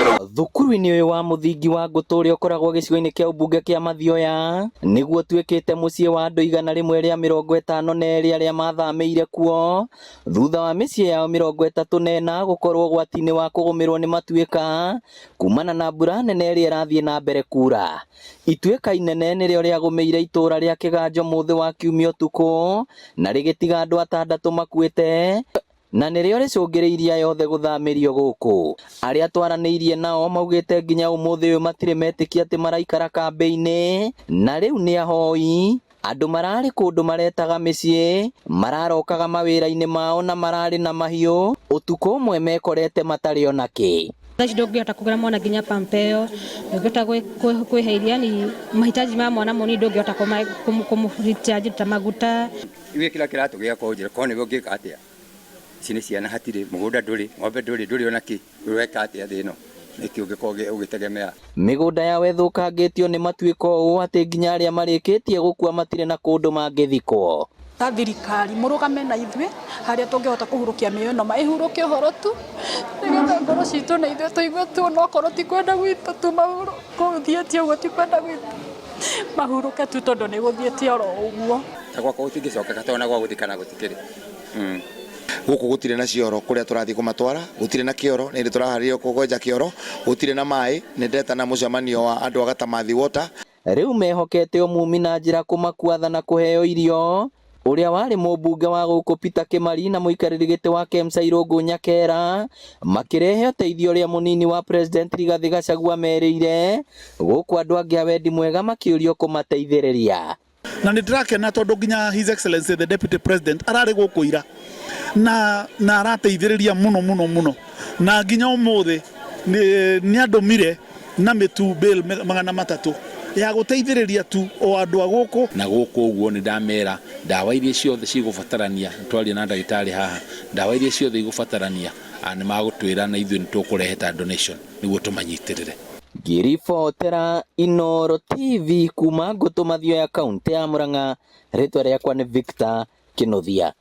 Thukuru-inĩ ũyũ wa mũthingi wa Ngũtũ ũrĩa ũkoragwo gĩcigo-inĩ kĩa ũmbunge kĩa Mathioya nĩguo ũtuĩkĩte mũciĩ wa andũ 152 arĩa mathamĩire kuo thutha wa mĩciĩ yao 34 gũkorwo ũgwati-inĩ wa kũgũmĩrwo nĩ matuĩka kumana na mbura nene ĩrĩa ĩrathiĩ na mbere kura. Ituĩka inene nĩrĩo rĩagũmĩire itũra rĩa Kĩganjo mũthĩ wa Kiumia ũtukũ na rĩgĩtiga andũ atandatũ makuĩte na nĩrĩo rĩcũngĩrĩirie aya othe gũthamĩrio gũkũ. Arĩa twaranĩirie nao maugĩte nginya ũmũthĩ ũyũ matirĩ metĩkia atĩ maraikara kambĩ-inĩ na rĩu nĩ ahoi andũ mararĩ kũndũ maretaga mĩciĩ mararokaga mawĩra-inĩ mao na mararĩ na mahiũ ũtukũ ũmwe mekorete matarĩ ona kĩ. Thaa ici ndũngĩhota kũgũra mwana nginya pampeo, ndũngĩhota kwĩhe iria, yani mahitaji ma mwana mũnini ndũngĩhota kũmũhitaji ta maguta. Ithuĩ kĩrĩa kĩratũgĩa korwo njĩra korwo nĩwe ũngĩka atĩa? Ici nĩ ciana hatirĩ, mũgũnda ndũrĩ, ng'ombe ndũrĩ, ndũrĩ ona kĩ, ũreka atĩa thĩ ĩno? Nĩkĩ ũngĩkorwo ũgĩtegemea? Mĩgũnda yao ĩthũkangĩtio nĩ matuĩka ũũ atĩ nginya arĩa marĩkĩtie gũkua matirĩ na kũndũ mangĩthikwo. Ta thirikari mũrũgame na ithuĩ harĩa tũngĩhota kũhurũkia mĩoyo ĩno, ĩhurũke ũhoro tu nĩgetha ngoro citũ na ithuĩ tũigue tu onokorwo ti kwenda gwitũ tu gũthiĩte ũguo ti kwenda gwitũ, mahurũke tu tondũ nĩ gũthiĩte oro ũguo. Ta gwakwa gũtingĩcokeka tondũ ona gwa gũthikana gũtikĩrĩ. Gũkũ gũtirĩ na cioro kũrĩa tũrathiĩ kũmatwara, gũtirĩ na kĩoro, nĩ hĩndĩ tũraharĩria kwenja kĩoro, gũtirĩ na maĩ, nĩ ndetana mũcemanio wa andũ a Gatamathi Water. Rĩu mehokete ũmumi na njĩra kũmakua tha na kũheo irio. Ũrĩa warĩ mũmbunge wa gũkũ Peter Kimari na mũikarĩri gĩtĩ wa Kemsa Irũngũ Nyakera makĩrehe ũteithio ũrĩa mũnini wa President Rigathĩ Gachagua merĩire gũkũ andũ angĩ a wendi mwega makĩũrio kũmateithĩrĩria. Na nĩ ndĩrakena tondũ nginya His Excellency the Deputy President ararĩ gũkũ ira na na arateithĩrĩria mũno mũno mũno, na nginya ũmũthĩ nĩ andũmire na mĩtu bale 300 ya gũteithĩrĩria tu o andũ a gũkũ. Na gũkũ ũguo nĩ ndamera ndawa iria ciothe cigũbatarania, nĩ twaria na ndagĩtarĩ haha, ndawa iria ciothe igũbatarania nĩ magũtwĩra na ithuĩ nĩ tũkũrehe ta donation nĩguo tũmanyitĩrĩre. Ngĩribotera Inooro TV kuma Ngũtũ Mathioya, kaũntĩ ya Murang'a, rĩtwa rĩakwa nĩ Victor Kĩnuthia.